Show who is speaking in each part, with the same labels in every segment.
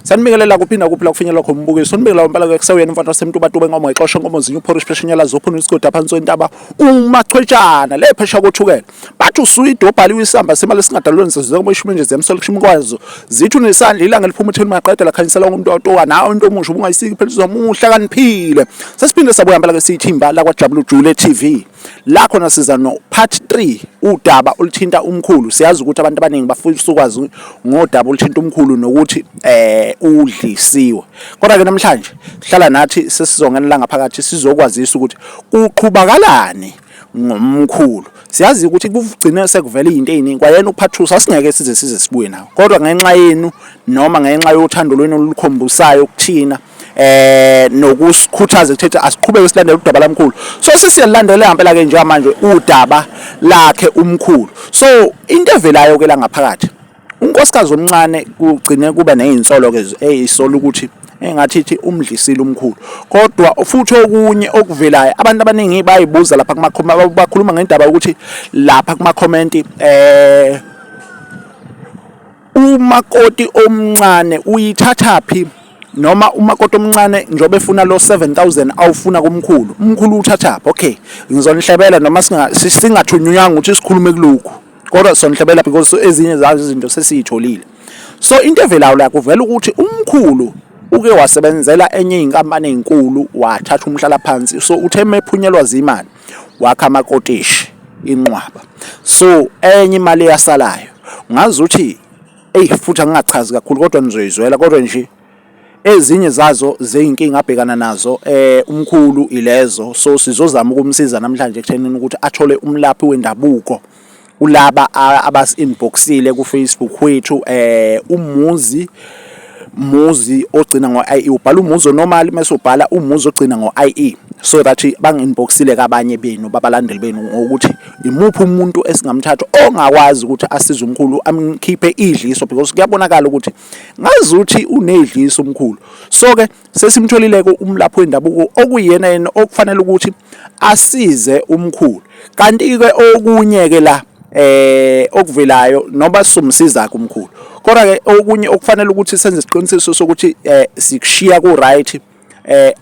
Speaker 1: Sanibingelela kuphi nakuphi la kufinyelela khona umbukiso. Sanibingelela impela ke kusewuyena umfana wasemtubatuba enkomo ixosha inkomo zinye uphorish pheshenyela zophuna isigodi aphansi kwentaba umachwetshana le phesha kothukela. Bathi usuyide obhaliwe isamba semali esingadalulwe nisizwe ishumi nje zemsolo kushumi kwazo. Zithi unesandla ilanga liphuma utheni maqeda lakhanyisela umuntu otoka nawe into omusha ubungayisiki phela uzomuhlakaniphile. Sesiphinde sabuya impela ke siyithimba lakwa Jabulu Jule TV. La khona siza no part 3 udaba oluthinta umkhulu. Siyazi ukuthi abantu abaningi bafisa ukwazi ngodaba oluthinta umkhulu nokuthi udlisiwe. Kodwa ke namhlanje hlala nathi sesizongena la ngaphakathi sizokwazisa ukuthi kuqhubakalani ngomkhulu. Siyazi ukuthi kugcine sekuvela izinto eziningi kwayena uphathusa asingeke size sibuye nawo. Kodwa ngenxa yenu noma ngenxa yothando lwenu olukhombisayo kuthina nokusikhuthaza ekuthethe asiqhubeke silandele udaba lamkhulu. So sesiyalandela ngempela ke njengamanje udaba lakhe umkhulu. So into evelayo ke la ngaphakathi unkosikazi omncane kugcine kuba nezinsolo ke ezisola ukuthi engathi ithi umdlisile umkhulu. Kodwa futhi okunye okuvelayo abantu abaningi bayibuza lapha kuma bakhuluma ngendaba yokuthi lapha kuma comment umakoti omncane uyithathaphi noma umakoti omncane njengoba efuna lo 7000 awufuna kumkhulu, umkhulu uthathaphi? Okay, ngizonihlebela noma singathunywanga ukuthi sikhulume kulokhu, kodwa sonihlebela because ezinye zazo izinto sesiyitholile. So into evelayo la kuvela ukuthi umkhulu uke wasebenzela enye inkampani enkulu wathatha umhlalaphansi, so uthe mephunyelwa zimali wakha amakotishi inqwaba. So enye imali eyasalayo ngazi ukuthi eyi futhi angingachazi kakhulu kodwa nizoyizwela, kodwa nje ezinye zazo zeyinkinga abhekana nazo umkhulu ilezo. So sizozama ukumsiza namhlanje ekuthenini ukuthi athole umlaphi wendabuko kulaba abasi-inboxile ku-Facebook wethu umuzi muzi ogcina ngo-IE, ubhala umuzi onormal mase ubhala umuzi ogcina ngo-IE, so that bangi-inboxile kabanye benu babalandeli benu ngokuthi imuphi umuntu esingamthatha ongakwazi ukuthi asize umkhulu amkhiphe idliso, because kuyabonakala ukuthi ngazuthi unedliso umkhulu. So ke sesimtholile-ke umlaphi wendabuko okuyena yena okufanele ukuthi asize umkhulu. Kanti-ke okunye-ke la okuvelayo noma sizomsiza-ke umkhulu, kodwa-ke okunye okufanele ukuthi senze isiqinisekiso sokuthi sikushiya ku-right.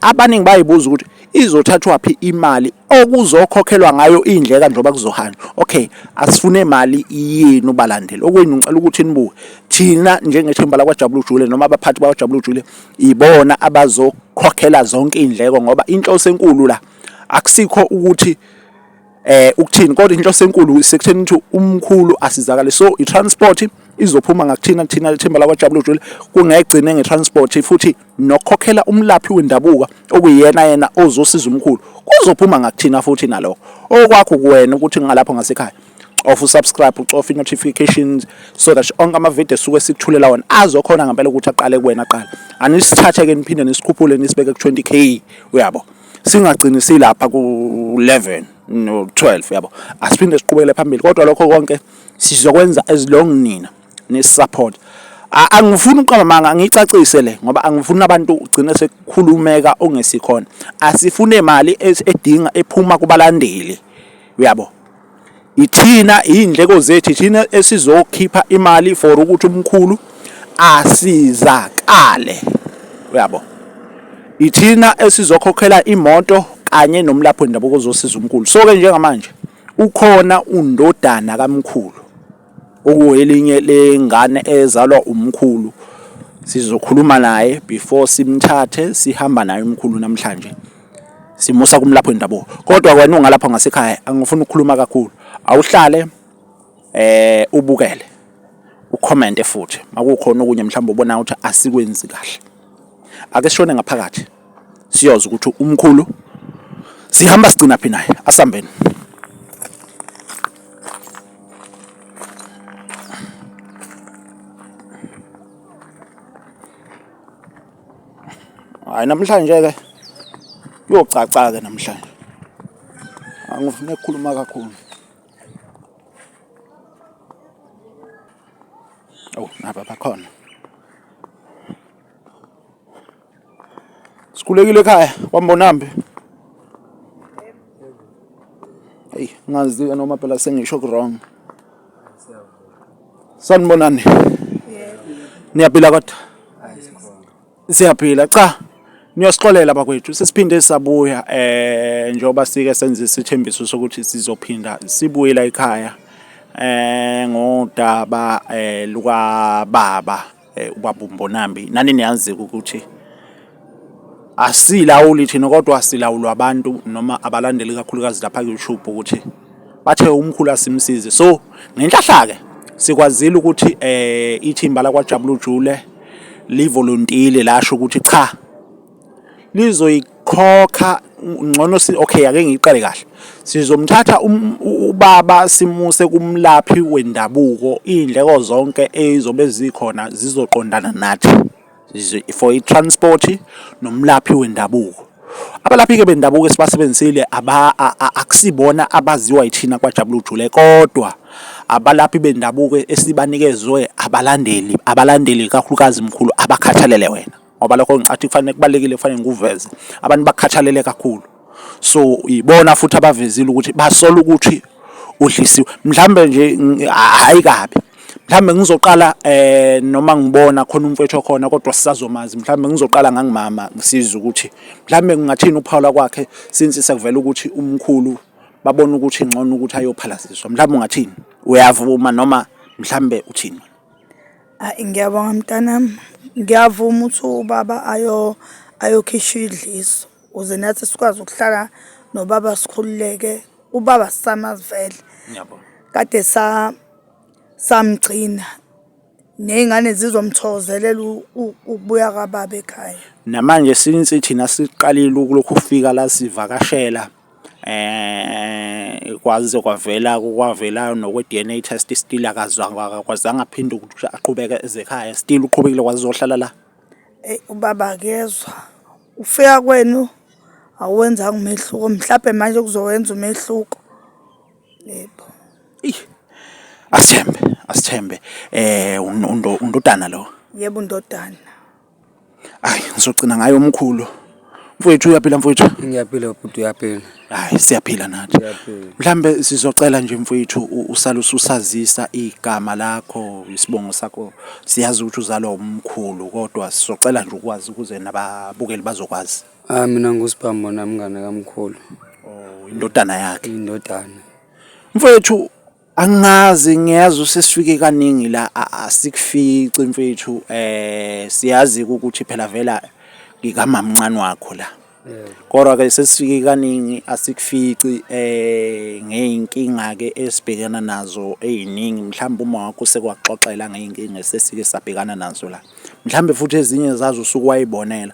Speaker 1: Abaningi bayibuza ukuthi izothathwaphi imali okuzokhokhelwa ngayo iy'ndleka njengoba kuzohanjwa. Okay, asifune imali yenu balandeli, okwenu ngicela ukuthi nibuke thina njengethimba lakwaJabula Ujule noma abaphathi bakwaJabula Ujule ibona abazokhokhela zonke iy'ndleko, ngoba inhloso enkulu la akusikho ukuthi ukuthini, kodwa inhloso enkulu isekutheni ukuthi umkhulu asizakale. So i-transport izophuma ngakuthina thina ithimba lakwaJabula Ujule, kungegcine nge-transport futhi nokukhokhela umlaphi wendabuko okuyena yena ozosiza umkhulu kuzophuma ngakuthina futhi nalokho. Okwakho kuwena ukuthi ngalapho ngasekhaya cofa usubscribe, ucofa i-notifications so that onke amavidiyo esuke sikuthulela wona azokhona ngempela ukuthi aqale kuwena aqala. Anisithathe-ke niphinde nisikhuphule nisibeke ku-20K, uyabo, singagcini silapha ku-11 no-12, uyabo, asiphinde siqhubekele phambili. Kodwa lokho konke sizokwenza as long nina ni-support. Angifuni ukuqamba amanga, angiyicacise le ngoba angifuni abantu ugcine sekukhulumeka ongesikhona. Asifune imali edinga ephuma kubalandeli, uyabo. Ithina iy'ndleko zethu ithina esizokhipha imali for ukuthi umkhulu asizakale, uyabo. Ithina esizokhokhela imoto kanye nomlaphi wendabuko ozosiza umkhulu. So-ke njengamanje ukhona undodana kamkhulu okuwelinye lengane ezalwa umkhulu, sizokhuluma naye before simthathe sihamba naye umkhulu namhlanje simusa kumlaphi wendabuko. Kodwa wena ungalapha ngasekhaya angifuni ukukhuluma kakhulu, awuhlale ubukele ukhomente futhi makukhona okunye mhlawumbe ubona ukuthi asikwenzi kahle. Ake sishone ngaphakathi siyoza ukuthi umkhulu sihamba sigcina phi naye. Asambeni. Hayi namhlanje ke kuyocaca ke namhlanje, angifuni ukukhuluma kakhulu. Oh, naba bakhona. Sikhulekile ekhaya kwaMbonambi. Eyi, ngazi noma phela sengisho ku wrong. Sanibonani. Niyaphila kodwa? Siyaphila cha. Niyosixolela bakwethu sesiphinde sabuya njengoba sike senze isithembiso sokuthi sizophinda sibuye la ekhaya ngodaba luka baba ubaba uMbonambi. Nani niyazi ukuthi asilawuli thina kodwa silawulwa abantu noma abalandeli kakhulukazi lapha ku-YouTube ukuthi bathe umkhulu asimsize. So ngenhlahla-ke sikwazile ukuthi ithimba lakwaJabulujule livolontile lasho ukuthi cha lizoyikhokha ngcono si okay ake ngiyiqale kahle sizomthatha um, ubaba simuse kumlaphi wendabuko iy'ndleko zonke ezizobe zikhona zizoqondana nathi for i-transport nomlaphi wendabuko. Abalaphi-ke bendabuko esibasebenzisile akusibona abaziwa yithina kwaJabulujule kodwa abalaphi bendabuko esibanikezwe abalandeli, abalandeli kakhulukazi mkhulu abakhathalele wena ngoba lokho ngicathi kufanele kubalulekile kufanele ngikuveze. Abantu bakukhathalele kakhulu. So ibona futhi abavezile ukuthi basola ukuthi udlisiwe. Mhlambe nje hhayi kabi. Mhlambe ngizoqala eh noma ngibona khona umfethu okhona kodwa sisazomazi mhlambe ngizoqala ngangimama ngisiza ukuthi mhlambe ngingathini ukuphawula kwakhe since sekuvela ukuthi umkhulu babona ukuthi ngcono ukuthi ayophalaziswa mhlambe ungathini uyavuma noma mhlambe uthini?
Speaker 2: Ayi ngiyabonga mntanami, ngiyavuma ukuthi ubaba ayo ayokhishwa idliso ukuze nathi sikwazi ukuhlala nobaba sikhululeke. Ubaba sisamazi vele.
Speaker 1: Ngiyabonga.
Speaker 2: Kade sa samgcina ney'ngane zizomthokozelela ukubuya kababa ekhaya.
Speaker 1: Namanje since thina siqalile ukulokhu ufika la sivakashela kwaze kwavela kwavela nokwe-D_N_A test still akazwanga akakwazanga aphinde ukuthi aqhubeke eze ekhaya still uqhubekile wazohlala la.
Speaker 2: Eyi ubaba akezwa, ufika kwenu awuwenzanga umehluko mhlampe manje kuzowenza umehluko. Yebo.
Speaker 1: Eyi asithembe asithembe undodana lo.
Speaker 2: Yebo undodana.
Speaker 1: Hayi ngizogcina ngayo umkhulu. Mfowethu uyaphila mfowethu?
Speaker 3: Ngiyaphila bhuti uyaphila.
Speaker 1: Hayi siyaphila nathi. Mhlambe sizocela nje mfowethu usale ususazisa igama lakho, isibongo sakho. Siyazi ukuthi uzalwa umkhulu kodwa sizocela nje ukwazi ukuze nababukeli bazokwazi.
Speaker 3: Ah mina nguSibhambo nami mngane kamkhulu.
Speaker 1: Oh indodana yakhe.
Speaker 3: Indodana.
Speaker 1: Mfowethu Angazi ngiyazi usesifike kaningi la asikufici mfethu siyazi ukuthi phela vela ngikamamncane wakho la. Kodwa ke sesifike kaningi asikufici ngey'nkinga ke esibhekana nazo ey'ningi mhlawumbe uma wakho usekwaxoxela ngey'nkinga esesike sabhekana nazo la. Mhlawumbe futhi ezinye zazo usuke wayibonela.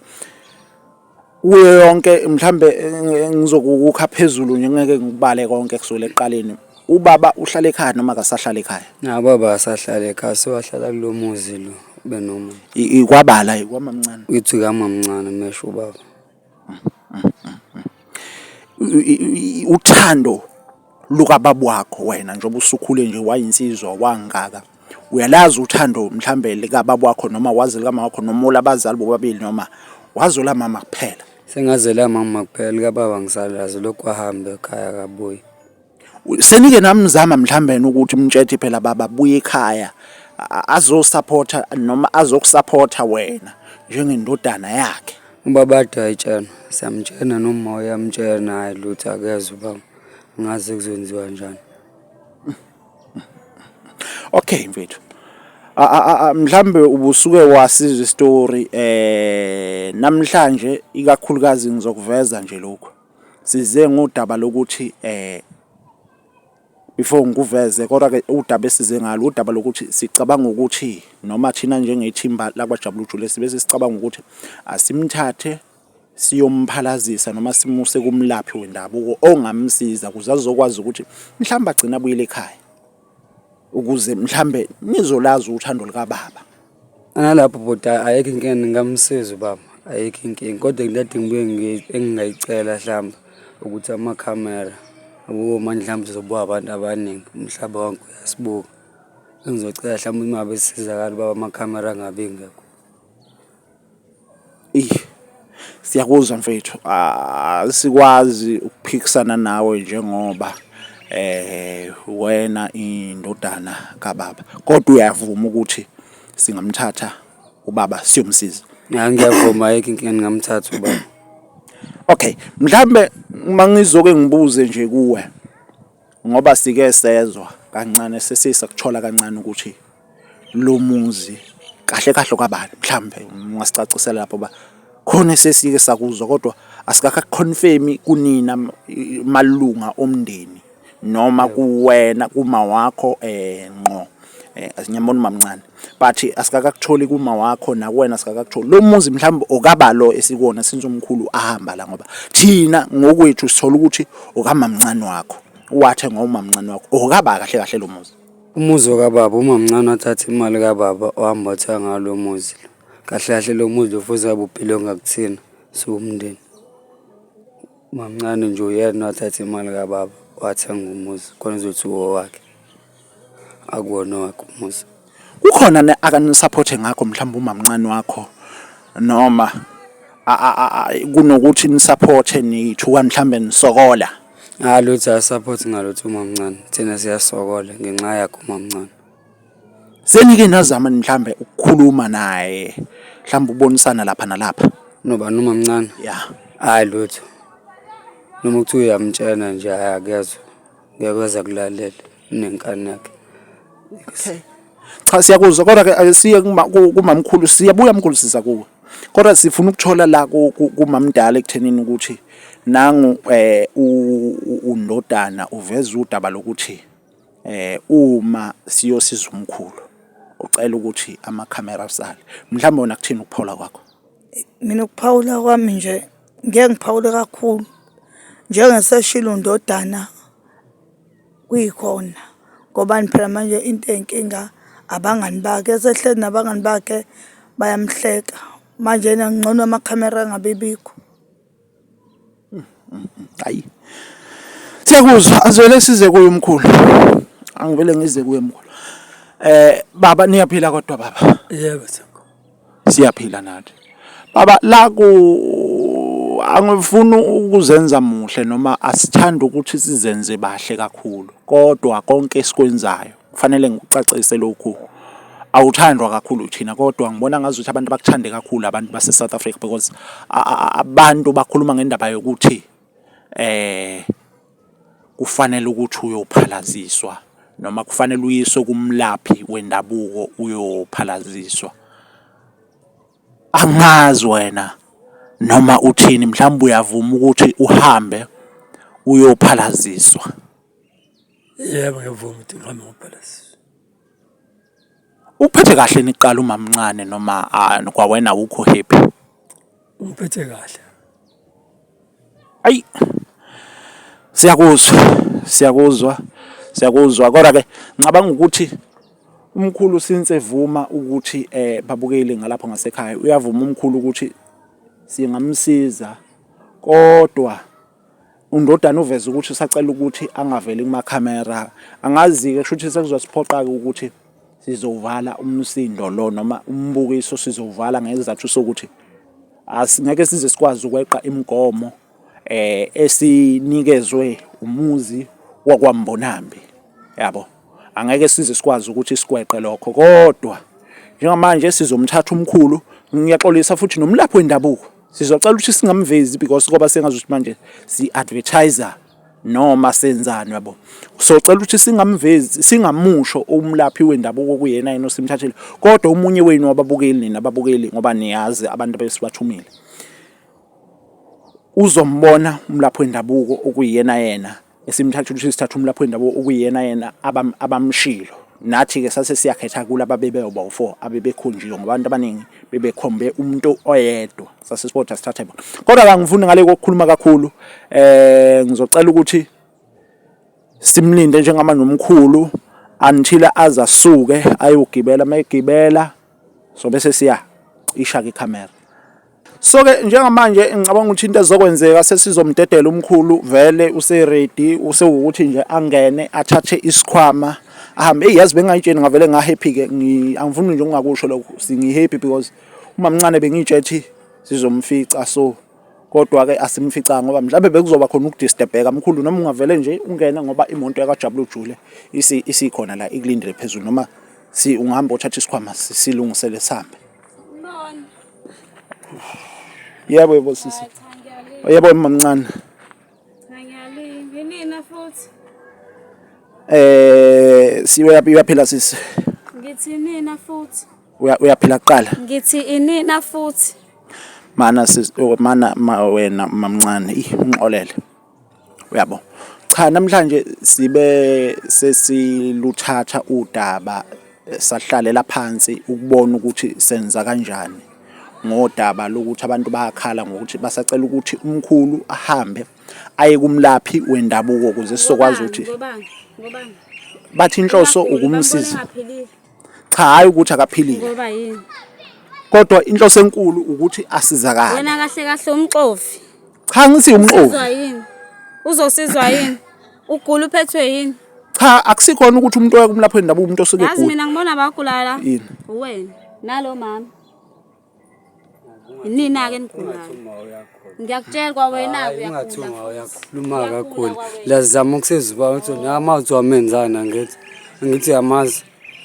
Speaker 1: Kuyo yonke mhlambe ngizokukha phezulu nje ngeke ngikubale konke kusukela ekuqaleni. Ubaba uhlala ekhaya noma akasahlali ekhaya?
Speaker 3: Na baba asahlala ekhaya sewahlala kulo muzi lo benoma.
Speaker 1: Ikwabala ikwamamncane.
Speaker 3: Uthi kamamncane mesho ubaba.
Speaker 1: Uthando lukababa wakho wena njengoba usukhule nje wayinsizwa wangaka. Uyalazi uthando mhlambe likababa wakho noma wazi likamama wakho noma olabazali bobabili noma wazi olamama kuphela?
Speaker 3: Sengaze lamama kuphela likababa ngisalazi lokhu wahamba ekhaya akabuyi.
Speaker 1: Senike namzama mhlambe ukuthi mtshethi phela baba buye ekhaya azosupport noma azokusupport wena njengendodana yakhe.
Speaker 3: Ubaba ade wayitshena siyamtshena noma uyamtshena hhayi lutho akezwa ubaba ngazi kuzonziwa njani.
Speaker 1: Okay mfethu. Mhlambe ubusuke wasizwa isitori namhlanje ikakhulukazi ngizokuveza nje lokhu. Size ngodaba lokuthi before ngikuveze kodwa ke udaba esize ngalo udaba lokuthi sicabanga ukuthi noma thina njengethimba lakwaJabulujule sibe sesicabanga ukuthi asimthathe siyomphalazisa noma simuse kumlaphi wendabuko ongamsiza ukuze azokwazi ukuthi mhlawumbe agcine abuyele ekhaya ukuze mhlambe nizolazi uthando likababa.
Speaker 3: Nalapho bhuti ayikho inkinga ngingamsiza ubaba, ayikho inkinga kodwa into ade ngibuye engingayicela hlampe ukuthi amakhamera yabo manje mhlawumbe sizobuka abantu abaningi umhlaba wonke uyasibuka. Engizocela hlampe uma ngabe sisizakala ubaba amakhamera angabi engekho.
Speaker 1: Eyi siyakuzwa mfethu, asikwazi ukuphikisana nawe njengoba wena indodana kababa, kodwa uyavuma ukuthi singamthatha ubaba siyomsiza.
Speaker 3: Ya ngiyavuma ayikho inkinga ningamthatha ubaba.
Speaker 1: Okay, mhlambe mangizoke ngibuze nje kuwe ngoba sike sezwa kancane sesisakuthola kancane ukuthi lo muzi kahle kahle kwabani mhlambe ungasicacisela lapho ba khona sesike sakuzwa kodwa asikakaconfirm kunina malunga omndeni noma kuwena kuma wakho eh ngqo eh ngiyambona umamncane but asikakakutholi kuma wakho nakuwena asikakakutholi lo muzi mhlawumbe okabalo esikuwona since umkhulu ahamba la ngoba thina ngokwethu sithola ukuthi okamamncane wakho wathe ngomamncane wakho okaba kahle kahle lo muzi.
Speaker 3: Umuzi okababa umamncane wathatha imali kababa wahamba wathenga ngawo lo muzi lo. Kahle kahle lo muzi lo futhi ngabe ubhilonga kuthina siwumndeni. Umamncane nje uyena wathatha imali kababa wathenga umuzi khona ezothi owakhe. Akuwona owakhe umuzi.
Speaker 1: Kukhona akanisaphothe ngakho mhlawumbe umamncane wakho noma kunokuthi nisaphothe nithuka mhlawumbe nisokola?
Speaker 3: Hhayi lutho akasaphothi ngalutho umamncane, thina siyasokola ngenxa yakhe umamncane.
Speaker 1: Senike nazama mhlambe ukukhuluma naye mhlambe ubonisana lapha nalapha?
Speaker 3: Nobani umamncane?
Speaker 1: Ya.
Speaker 3: Hhayi lutho, noma kuthiwa uyamtshena nje hhayi akezwa. Ngeke aze akulalele unenkani yakhe.
Speaker 1: Okay. Cha siyakuzwa kodwa ke ake siye kumamkhulu siyabuya mkhulu siza kuwe. Kodwa sifuna ukuthola la kumamdala ekuthenini ukuthi nangu eh undodana uveza udaba lokuthi eh uma siyosiza umkhulu ucela ukuthi ama camera asale. Mhlawumbe wena kuthini ukuphola kwakho?
Speaker 2: Mina ukuphawula kwami nje ngeke ngiphawule kakhulu njengeseshilo ndodana kuyikhona ngobani phela manje into eyinkinga abangani bakhe esehleli nabangani bakhe bayamhleka manje yena ngcono amakhamera angabe bikho.
Speaker 1: Hayi. Siyakuzwa azwele size kuye umkhulu. Angivele ngize kuye mkhulu. Eh baba niyaphila kodwa baba.
Speaker 4: Yebo Theko.
Speaker 1: Siyaphila nathi. Baba la ku angifuni ukuzenza muhle noma asithandi ukuthi sizenze bahle kakhulu kodwa konke esikwenzayo kufanele ngikucacise lokhu awuthandwa kakhulu thina kodwa ngibona ngazuthi abantu bakuthande kakhulu abantu base South Africa because abantu bakhuluma ngendaba yokuthi eh kufanele ukuthi uyophalaziswa noma kufanele uyiswe kumlaphi wendabuko uyophalaziswa. Angazi wena noma uthini mhlawumbe uyavuma ukuthi uhambe uyophalaziswa.
Speaker 4: Yebo, ngiyavuma ukuthi ngihambe ngiyophalaziswa.
Speaker 1: Ukuphethe kahle niqala umamncane noma ah, kwawena awukho happy?
Speaker 4: Ungiphethe kahle.
Speaker 1: Ayi siyakuzwa siyakuzwa siyakuzwa kodwa ke ngicabanga ukuthi umkhulu since evuma ukuthi eh babukeli ngalapho ngasekhaya uyavuma umkhulu ukuthi singamsiza kodwa undodana uveza ukuthi usacela ukuthi angaveli kumakhamera angazi-ke kusho ukuthi sekuzosiphoqa-ke ukuthi sizovala umsindo lo noma umbukiso sizowuvala ngesizathu sokuthi asingeke size sikwazi ukweqa imigomo eh esinikezwe umuzi wakwaMbonambi yabo angeke size sikwazi ukuthi sikweqe lokho kodwa njengamanje sizomthatha umkhulu ngiyaxolisa futhi nomlaphi wendabuko sizocela ukuthi singamvezi because ngoba sengazuthi manje si-advertiser noma senzani yabo so cela ukuthi singamvezi singamusho umlaphi wendabuko kuyena yena osimthathile kodwa omunye wenu wababukeli nina ababukeli ngoba niyazi abantu abesibathumile uzombona umlaphi wendabuko okuyiyena yena esimthatha ukuthi sithatha umlaphi wendabuko okuyiyena yena abamshilo nathi-ke sase siyakhetha kulaba bebeyoba u-four abebekhonjiwe ngoba abantu abaningi bebekhombe umuntu oyedwa sase sibodwa sithathe bona kodwa kangifuni ngale kokukhuluma kakhulu eh ngizocela ukuthi simlinde njengamanje umkhulu until aze asuke ayogibela mayegibela so bese siya cisha ke camera so ke njengamanje ngicabanga ukuthi into ezokwenzeka sesizomdedela umkhulu vele use-ready usewukuthi nje angene athathe isikhwama ahambe eyi yazi bengingayitsheni ngavele nga-happy ke angifuni nje ukungakusho lokhu singi-happy because umamncane bengiyitshethi sizomfica so kodwa-ke asimficanga ngoba mhlawumbe bekuzoba khona ukudisturbheka mkhulu noma ungavele nje ungene ngoba imoto yakajabula ujule isikhona la ikulindele phezulu noma si ungahamba othatha isikhwama silungisele sihambe. Yebo yebo sisi. Yebo mamncane.
Speaker 5: Cha ngiyalinga. Yinina futhi?
Speaker 1: Eh siwe uyaphila sisi.
Speaker 5: Ngithi nina futhi.
Speaker 1: Uyaphila kuqala.
Speaker 5: Ngithi inina futhi.
Speaker 1: Mana sisi oh, mana ma wena mamncane ih ungixolele. Uyabo. Cha namhlanje sibe sesiluthatha udaba sahlalela phansi ukubona ukuthi senza kanjani ngodaba lokuthi abantu bayakhala ngokuthi basacela ukuthi umkhulu ahambe aye kumlaphi wendabuko ukuze sizokwazi ukuthi bathi inhloso ukumsiza. Cha hayi ukuthi akaphilile.
Speaker 5: Ngoba yini?
Speaker 1: Kodwa inhloso enkulu ukuthi asizakale.
Speaker 5: Wena kahle kahle umxovi.
Speaker 1: Cha ngithi umxovi.
Speaker 5: Uzosizwa yini? Uzosizwa yini? Ugula uphethwe yini?
Speaker 1: Cha akusikhona ukuthi umuntu oya kumlaphi wendabuko umuntu osuke
Speaker 5: egula. Yazi mina ngibona abagulayo la.
Speaker 1: Yini?
Speaker 5: Uwena nalo mama. Yinina-ke enigulayo. Ngiyakutshela kwawena-ke uyagula.
Speaker 3: Ungathi uma uyakhuluma kakhulu. Lazama ukusiza ubaba ukuthi namazi wamenzana ngithi. Ngithi uyamazi.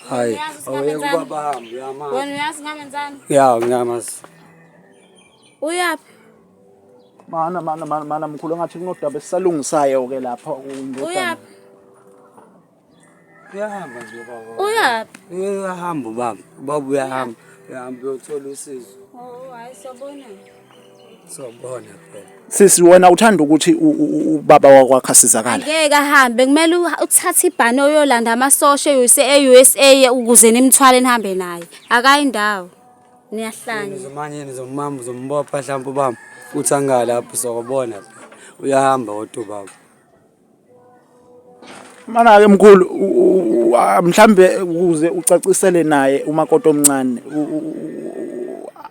Speaker 3: Hayi. Awuyeke ubaba ahambe uyamazi.
Speaker 5: Wena uyazi ngamenzani?
Speaker 3: Ya ngiyamazi.
Speaker 5: Uyaphi?
Speaker 1: Mana mana mana mana mkhulu ngathi kunodaba esisalungisayo ke lapha undodana.
Speaker 5: Uyaphi?
Speaker 3: Uyahamba nje ubaba.
Speaker 5: Uyaphi?
Speaker 3: Uyahamba ubaba. Ubaba uyahamba. Uyahamba uyothola usizo.
Speaker 5: Oh, hayi sobona.
Speaker 3: Sobona phela.
Speaker 1: Sisi wena uthanda ukuthi ubaba wakwakho asizakale.
Speaker 5: Angeke ahambe kumele uthathe ibhano uyolanda amasosha e-USA e-USA ukuze nimthwale nihambe naye. Akayi ndawo. Niyahlanya.
Speaker 3: Manje nizombamba uzombopha mhlawumbe ubaba uthi angalapho sokubona phela. Uyahamba kodwa ubaba.
Speaker 1: Mana-ke mkhulu mhlambe ukuze ucacisele naye umakoti omncane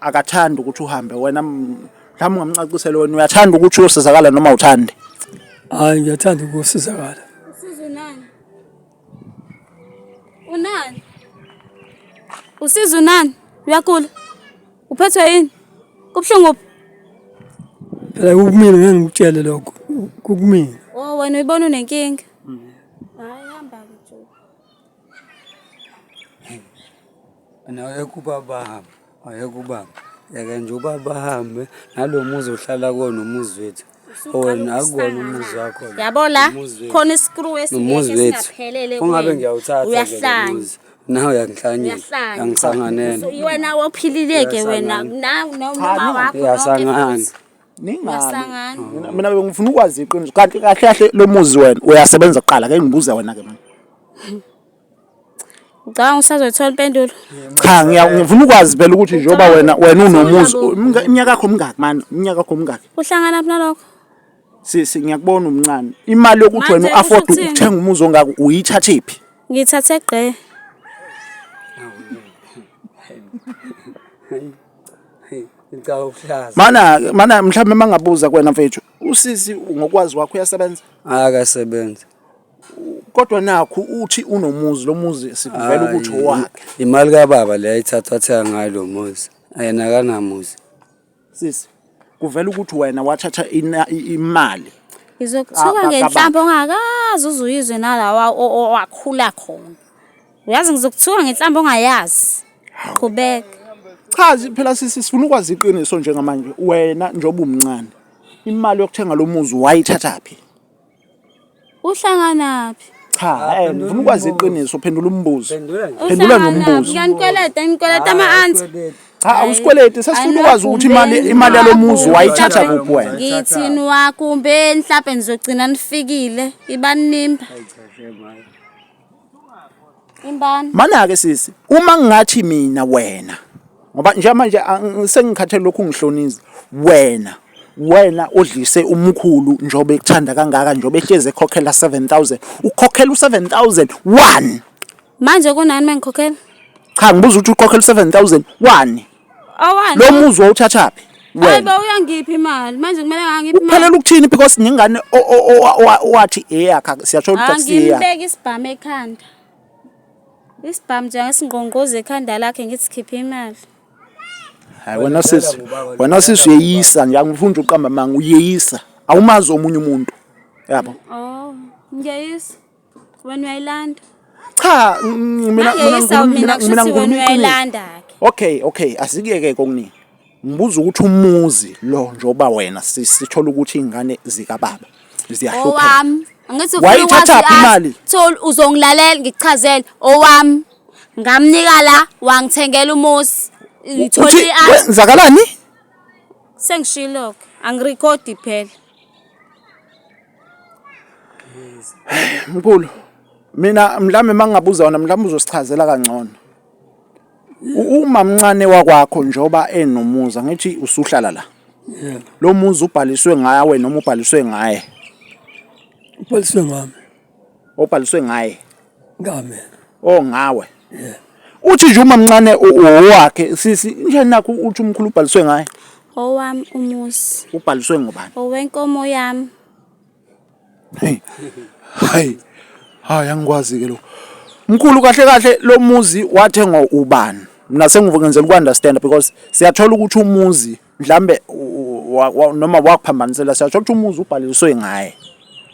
Speaker 1: akathandi ukuthi uhambe wena mhlawumbe ungamcacisela wena uyathanda ukuthi uyosizakala noma awuthandi.
Speaker 4: Hayi ngiyathanda ukusizakala.
Speaker 5: Usiza unani? Unani? Usiza unani? Uyagula? Uphethwe yini? Kubuhlungu kuphi?
Speaker 4: Phela kukumina ngeke ngikutshele lokho. Kukumina.
Speaker 5: Oh wena uyibona unenkinga. Hayi hamba ke Joe.
Speaker 3: Nawe kubaba ahambe. Ayeke ubaba. Yeke nje ubaba ahambe nalo muzi ohlala kuwona umuzi wethu. Wena akuwona umuzi wakho. lo.
Speaker 5: Yabo la
Speaker 3: Umuzi wethu.
Speaker 5: khona iskru
Speaker 3: Nomuzi
Speaker 5: esingeke
Speaker 3: wethu.
Speaker 5: singaphelele
Speaker 3: Ungabe
Speaker 5: kuwena.
Speaker 3: ngiyawuthatha nje lo
Speaker 5: Uyahlanya.
Speaker 3: muzi. Nawe uyangihlanyela.
Speaker 5: Uyahlanya.
Speaker 3: Uyangisanganela.
Speaker 5: So, wena ophilile-ke wena
Speaker 3: Uyasangana.
Speaker 5: noma wakho
Speaker 3: Uyasangana.
Speaker 1: Ningabi.
Speaker 5: Uyasangana.
Speaker 1: Mina bengifuna ukwazi iqiniso kanti kahle kahle lo muzi wena uyasebenza kuqala ake ngibuze wena ke manje.
Speaker 5: Ucabanga usazoyithola impendulo?
Speaker 1: Cha ngifuna ukwazi phela ukuthi njengoba wena wena unomuzi iminyaka yakho mingaki mani iminyaka yakho mingaki?
Speaker 5: Uhlangana phi nalokho?
Speaker 1: Sisi ngiyakubona umncane. Imali yokuthi wena
Speaker 5: Manje
Speaker 1: u-afford
Speaker 5: kusho ukuthini?
Speaker 1: ukuthenga umuzi ongaka uyithathephi?
Speaker 5: Ngithathe gqe.
Speaker 3: Ngicabanga ukuhlaza.
Speaker 1: Mana mana mhlawumbe mangabuza kuwena mfethu usisi ngokwazi kwakho uyasebenza?
Speaker 3: Akasebenzi.
Speaker 1: Kodwa nakhu uthi unomuzi lo muzi sikuvela ukuthi owakhe.
Speaker 3: Imali kababa le ayithatha wathenga ngayo lo muzi. Yena akanamuzi.
Speaker 1: Sisi kuvela ukuthi wena wathatha imali.
Speaker 5: Ngizokuthuka ngenhlamba ongakaze uze uyizwe nala owakhula khona. Uyazi ngizokuthuka ngenhlamba ongayazi. Qhubeka.
Speaker 1: Cha phela sisi sifuna ukwazi iqiniso njengamanje wena njengoba umncane. Imali yokuthenga lo muzi wayithathaphi?
Speaker 5: Uhlanganaphi?
Speaker 1: Cha, eh ngifuna ukwazi iqiniso, phendula umbuzo. Phendula nombuzo.
Speaker 5: Ngiyanikweleta, nikweleta ama-anti.
Speaker 1: Cha, awusikweleti, sesifuna ukwazi ukuthi imali imali yalomuzi wayithatha kuphi wena.
Speaker 5: Ngithi niwakumbeni mhlawumbe nizogcina nifikile. Ibanimba. Imbani.
Speaker 1: Mana-ke sisi, uma ngingathi mina wena ngoba njengamanje sengikhathele lokhu ungihloniza wena wena odlise umkhulu njengoba ekuthanda kangaka njengoba ehlezi ekhokhela 7000 ukhokhela u7000 one
Speaker 5: Manje kunani mengikhokhela?
Speaker 1: cha ngibuza ukuthi ukhokhela u7000 one
Speaker 5: Awani.
Speaker 1: lo muzi wawuthathaphi
Speaker 5: Hayi
Speaker 1: wena
Speaker 5: bo uyangipha imali. Manje kumele ngangiphi imali.
Speaker 1: uphelele ukuthini because nengane owathi eyakhe siyathola ukuthi akusiyeyakhe
Speaker 5: Angimbeki isibhamu ekhanda. Isibhamu nje ngesingqongqoze ekhanda lakhe ngithi khipha imali.
Speaker 1: Hayi wena sisi, wena sisi uyeyisa nje angifuni nje uqamba amanga uyeyisa. Awumazi omunye umuntu. Yabo.
Speaker 5: Oh, ngiyeyisa. Wena uyayilanda.
Speaker 1: Cha, mina
Speaker 5: mina
Speaker 1: mina
Speaker 5: mina
Speaker 1: mina
Speaker 5: kushuthi wena
Speaker 1: ngikhuluma iqiniso.
Speaker 5: uyayilanda ke.
Speaker 1: Okay, okay, asikuyeke kokuningi. Ngibuza ukuthi umuzi lo njengoba wena sithola ukuthi iy'ngane zikababa ziyahlupheka.
Speaker 5: Owami. Angithi ufuna
Speaker 1: Wayithathaphi
Speaker 5: ukwazi
Speaker 1: imali?
Speaker 5: Thol uzongilalela ngikuchazele owami. Ngamnika la wangithengela umuzi. Ngithole
Speaker 1: Uthi
Speaker 5: i
Speaker 1: kwenzakalani?
Speaker 5: Sengishilo ke. Angirekhodi phela.
Speaker 1: Mkhulu, mina mhlawumbe mangingabuza wona mhlawumbe uzosichazela kangcono. Umamncane wakwakho njengoba enomuzi angithi usuhlala la.
Speaker 4: Yebo.
Speaker 1: Lo muzi ubhaliswe ngawe noma ubhaliswe ngaye?
Speaker 4: Ubhaliswe ngami.
Speaker 1: Obhaliswe ngaye.
Speaker 4: Ngami.
Speaker 1: Oh ngawe.
Speaker 4: Yeah.
Speaker 1: Uthi nje umamncane owakhe sisi nje nakho uthi umkhulu ubhaliswe ngaye.
Speaker 5: Owami umuzi.
Speaker 1: Ubhaliswe ngobani?
Speaker 5: Owenkomo yami.
Speaker 1: Hey. Hayi. Hayi angikwazi ke lokho. Mkhulu kahle kahle lo muzi wathengwa ubani? Mina sengivukenzela uku understand because siyathola ukuthi umuzi mhlambe noma wakuphambanisela siyathola ukuthi umuzi ubhaliswe ngaye.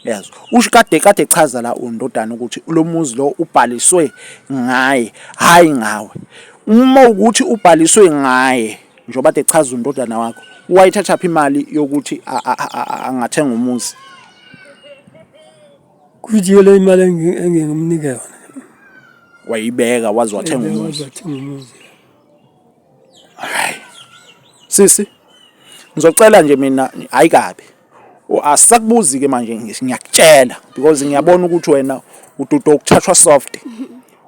Speaker 1: Yazi. Usho kade kade chaza la undodana ukuthi lo muzi lo ubhaliswe ngaye, hayi ngawe. Uma ukuthi ubhaliswe ngaye njengoba kade chaza undodana wakho, wayithathaphi imali yokuthi angathenga umuzi?
Speaker 4: Kuthi le imali engingimnike yona.
Speaker 1: Wayibeka waze wathenga umuzi.
Speaker 4: Wathenga umuzi.
Speaker 1: Hayi. Sisi, ngizocela nje mina hayi kabi. Asisakubuzi ke manje ngiyakutshela because ngiyabona ukuthi wena ududo ukuthathwa soft.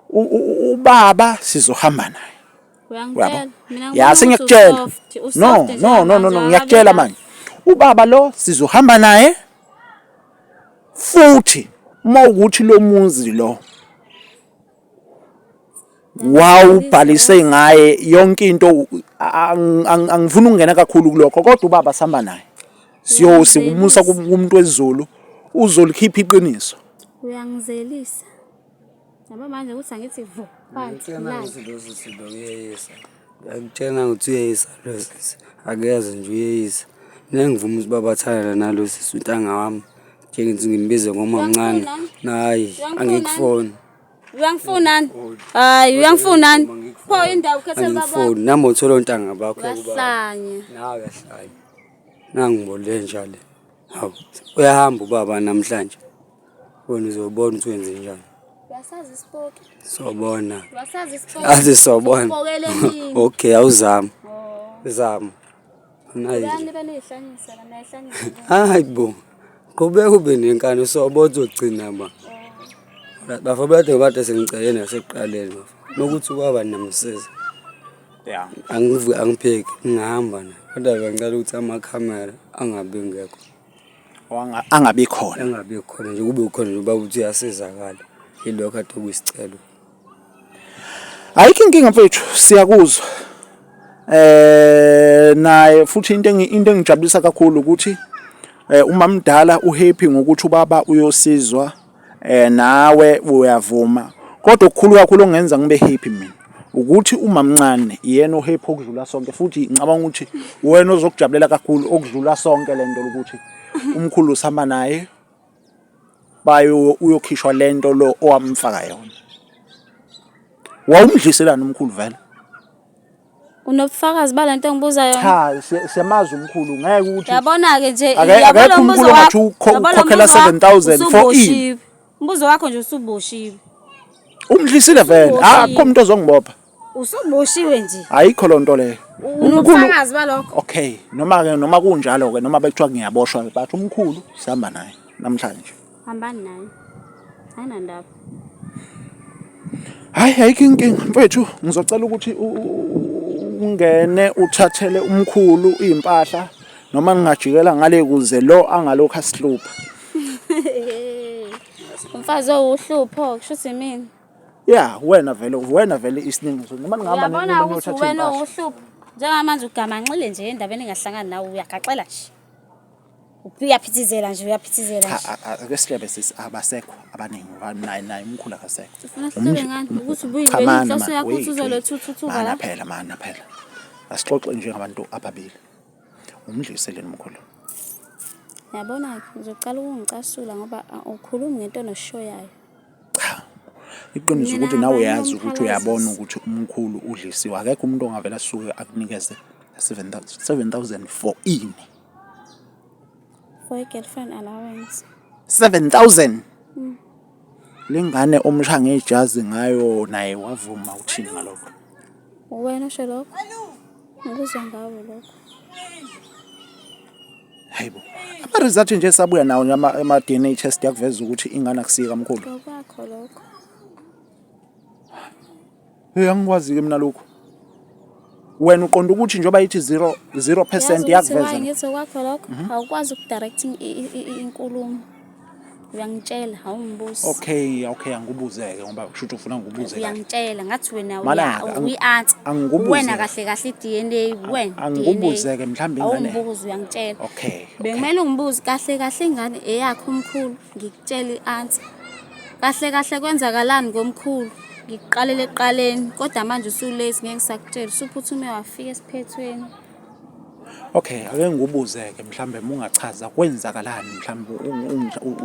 Speaker 1: Ubaba sizohamba naye.
Speaker 5: Uyangitshela? Mina
Speaker 1: Ya
Speaker 5: ngibona ukuthi
Speaker 1: sengiyakutshela.
Speaker 5: usoft,
Speaker 1: No,
Speaker 5: usoft nje
Speaker 1: no, no, no,
Speaker 5: manje
Speaker 1: no, ngiyakutshela
Speaker 5: akabi
Speaker 1: manje. Ubaba lo sizohamba naye futhi uma ukuthi lo muzi lo wawubhalise ngaye yonke into angifuni ukungena kakhulu kulokho kodwa ubaba sihamba naye siyosukumusa kumuntu wezulu uzolikhipha iqiniso.
Speaker 5: Uyangizelisa. Yabo manje ukuthi angithi vu phansi
Speaker 3: Ngiyakutshela
Speaker 5: la.
Speaker 3: ukuthi lo sisi lo uyeyisa. Ngiyakutshela ukuthi uyeyisa lo sisi. Akeze nje uyeyisa. Mina ngivuma ukuthi babathandana nalo sisi untanga wami. Njengithi ngimbize ngomamncane. Hayi,
Speaker 5: Uyangifuna?
Speaker 3: angikufoni.
Speaker 5: Uyangifunani? Hayi, uyangifunani? Pho indawo ukhethe baba.
Speaker 3: Angikufoni. Nami uthola ontanga bakho kubaba.
Speaker 5: Uyahlanya.
Speaker 3: Nawe uyahlanya. Nangibole njalo. Hawu, uyahamba ubaba namhlanje. Wena uzobona ukuthi wenze njani.
Speaker 5: Uyasazi isipoki.
Speaker 3: Sobona.
Speaker 5: Uyasazi isipoki.
Speaker 3: Azi sobona.
Speaker 5: Usipokele nini?
Speaker 3: Okay, awuzama.
Speaker 5: Oh.
Speaker 3: Zama. Nayi.
Speaker 5: Ubani beniyihlanyisa la nayihlanyisa.
Speaker 3: Hayi bo. Qhubeka ube nenkani sobona uzogcina ba. Bafo bade bade sengicele nasekuqaleni bafo. Nokuthi ubaba namsiza.
Speaker 1: Yeah.
Speaker 3: Angivuki angipheki ngihamba na. Kodwa bengicela ukuthi amakhamera angabi ngekho.
Speaker 1: Angabi khona.
Speaker 3: Angabi khona nje kube khona nje ubaba uthi uyasizakala. Yilokho ade kuyisicelo.
Speaker 1: Ayikho inkinga mfethu siyakuzwa. Naye futhi into into engijabulisa kakhulu ukuthi umamdala uhappy ngokuthi ubaba uyosizwa nawe uyavuma. Kodwa okukhulu kakhulu okungenza ngibe happy mina ukuthi umamncane iyena ohappy okudlula sonke futhi ngicabanga ukuthi uwena ozokujabulela kakhulu okudlula sonke lento ukuthi umkhulu usihamba naye bayo uyokhishwa lento lo owamfaka yona. Wawumdliselani umkhulu vele?
Speaker 5: Unobufakazi balento engibuza yona?
Speaker 1: Cha, siyamazi umkhulu ngeke ukuthi
Speaker 5: Yabona-ke nje
Speaker 1: Ake-
Speaker 5: yabo
Speaker 1: akekho
Speaker 5: lo mbuzo
Speaker 1: umkhulu ongathi
Speaker 5: wakho- yabo lo
Speaker 1: ukhokhela
Speaker 5: mbuzo wakho
Speaker 1: 7,000 for ini?
Speaker 5: usuboshiwe. Umbuzo wakho nje usuboshiwe.
Speaker 1: Umdlisile vele.
Speaker 5: Usuboshiwe.
Speaker 1: Akukho umuntu ozongibopha.
Speaker 5: Usuboshiwe nje.
Speaker 1: Ayikho lonto leyo.
Speaker 5: Unobufakazi balokho?
Speaker 1: Okay, noma ke noma kunjalo ke noma bekuthiwa ngiyaboshwa bathi umkhulu sihamba naye namhlanje.
Speaker 5: Hambani naye. Ayinandaba.
Speaker 1: Hayi ayikho inkinga mfethu ngizocela ukuthi ungene uthathele umkhulu izimpahla noma ngingajikela ngale kuze lo angalokhu asihlupha.
Speaker 5: Umfazi owuhlupho kusho ukuthi mina.
Speaker 1: Yeah, wena vele wena vele isiningi noma ningahamba
Speaker 5: Uyabona ukuthi
Speaker 1: niyothatha
Speaker 5: wena
Speaker 1: izimpahla.
Speaker 5: owuhlupho. Njengamanje ugamanxile nje endabeni engahlangani nawe uyagaxela nje. Uyaphithizela nje uyaphithizela
Speaker 1: Cha,
Speaker 5: nje.
Speaker 1: ake sihlebe sisi abasekho abaningi ngoba naye naye umkhulu akasekho.
Speaker 5: Ufuna sihlebe ngani ukuthi
Speaker 1: Cha,
Speaker 5: ubuyivele
Speaker 1: mana,
Speaker 5: inhloso
Speaker 1: mana,
Speaker 5: yakho ukuthi
Speaker 1: wait,
Speaker 5: uzoletha
Speaker 1: wait.
Speaker 5: uthuthuva
Speaker 1: Mana
Speaker 5: la.
Speaker 1: phela mana phela. Asixoxe njengabantu ababili. Umdliseleni umkhulu.
Speaker 5: Yabona-ke uzocala ukungicasula ngoba awukhulumi ngento onoshoyayo.
Speaker 1: Cha. Iqiniso
Speaker 5: Mina
Speaker 1: ukuthi nawe
Speaker 5: abanye
Speaker 1: uyazi ukuthi uyabona
Speaker 5: umphalazisi.
Speaker 1: ukuthi umkhulu udlisiwe. Akekho umuntu ongavele asuke akunikeze 7000 for ini?
Speaker 5: For i-girlfriend allowance.
Speaker 1: 7000? Lengane omsha ngejazi ngayo naye wavuma uthini ngalokho?
Speaker 5: Uwena osho lokho? Ngikuzwa ngawe lokho.
Speaker 1: Hayibo. Ama-result nje sabuya nawo nje ama-DNA test yakuveza ukuthi ingane akusiyo kamkhulu.
Speaker 5: Ngokwakho lokho.
Speaker 1: Hey, angikwazi-ke mina lokhu. Wena uqonda ukuthi njengoba ithi 0 0% yakuveza.
Speaker 5: Ngithi okwakho lokho awukwazi ukudirect inkulumo. Uyangitshela awungibuzi.
Speaker 1: Okay, angikubuzeke ngoba kusho ukuthi ufuna ngikubuze kahle.
Speaker 5: Uyangitshela ngathi wena
Speaker 1: Malaka,
Speaker 5: uyi-answer.
Speaker 1: angikubuze.
Speaker 5: Wena kahle kahle i-DNA wena.
Speaker 1: Angikubuzeke mhlawumbe ingane.
Speaker 5: Awungibuzi uyangitshela.
Speaker 1: Okay.
Speaker 5: Bekumele ungibuze kahle kahle ingane eyakho umkhulu ngikutshela i-answer. Kahle kahle kwenzakalani ngomkhulu ngikuqalele ekuqaleni kodwa manje usulate ngeke ngisakutshela usuphuthume wafika esiphethweni.
Speaker 1: Okay, ake ngikubuze-ke mhlambe mungachaza kwenzakalani mhlambe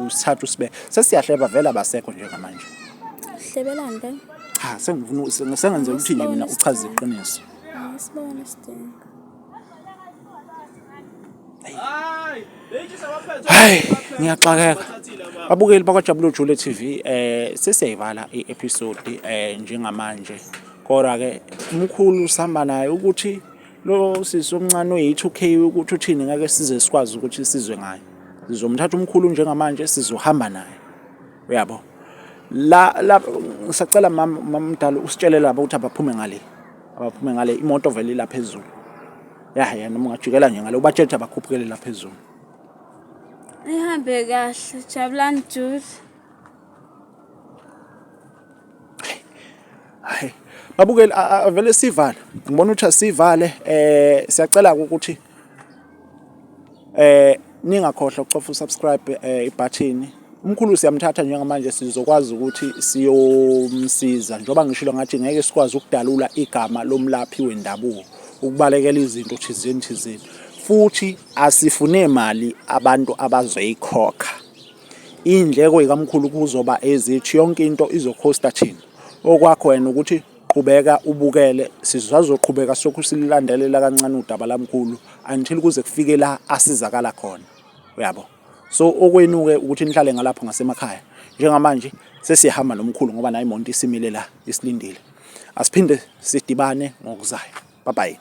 Speaker 1: usithatha usibe sesiyahleba vele abasekho njengamanje.
Speaker 5: Hlebelani vele?
Speaker 1: Cha, sengifuna sengenzela ukuthi nje mina uchaze iqiniso.
Speaker 5: Angisiboni isidingo.
Speaker 1: Hayi, ngiyaxakeka. Babukeli bakwaJabulo Jule TV, sesiyayivala i-episode njengamanje. Kodwa ke umkhulu sihamba naye ukuthi lo sisi omncane oyi-2K ukuthi uthini ngeke size sikwazi ukuthi sizwe ngaye. Sizomthatha umkhulu njengamanje sizohamba naye. Uyabo? La ngisacela mama mamdala usitshele labo ukuthi abaphume ngale. Abaphume ngale imoto vele ila phezulu. Ya ya noma ungajikela nje ngale ubatshele ukuthi abakhuphukele la phezulu.
Speaker 5: Ihambe kahle, Jabulani Jude.
Speaker 1: Hayi. Babukeli avele sivale. Ngibona ukuthi asivale siyacela ukuthi ningakhohlwa ukucofa usubscribe ibutton. Umkhulu siyamthatha njengamanje sizokwazi ukuthi siyomsiza njengoba ngishilo ngathi ngeke sikwazi ukudalula igama lomlaphi wendabuko ukubalekela izinto thizeni thizeni. Futhi asifune mali abantu abazoyikhokha. Iy'ndleko yikamkhulu kuzoba ezithi yonke into izokhosta thina. Okwakho wena ukuthi qhubeka ubukele sisazoqhubeka sokhu silandelela kancane udaba lamkhulu until kuze kufike la asizakala khona. Uyabo? So okwenu-ke ukuthi nihlale ngalapho ngasemakhaya. Njengamanje sesihamba nomkhulu ngoba nayo imoto isimile la isilindile. Asiphinde sidibane ngokuzayo. Bye bye.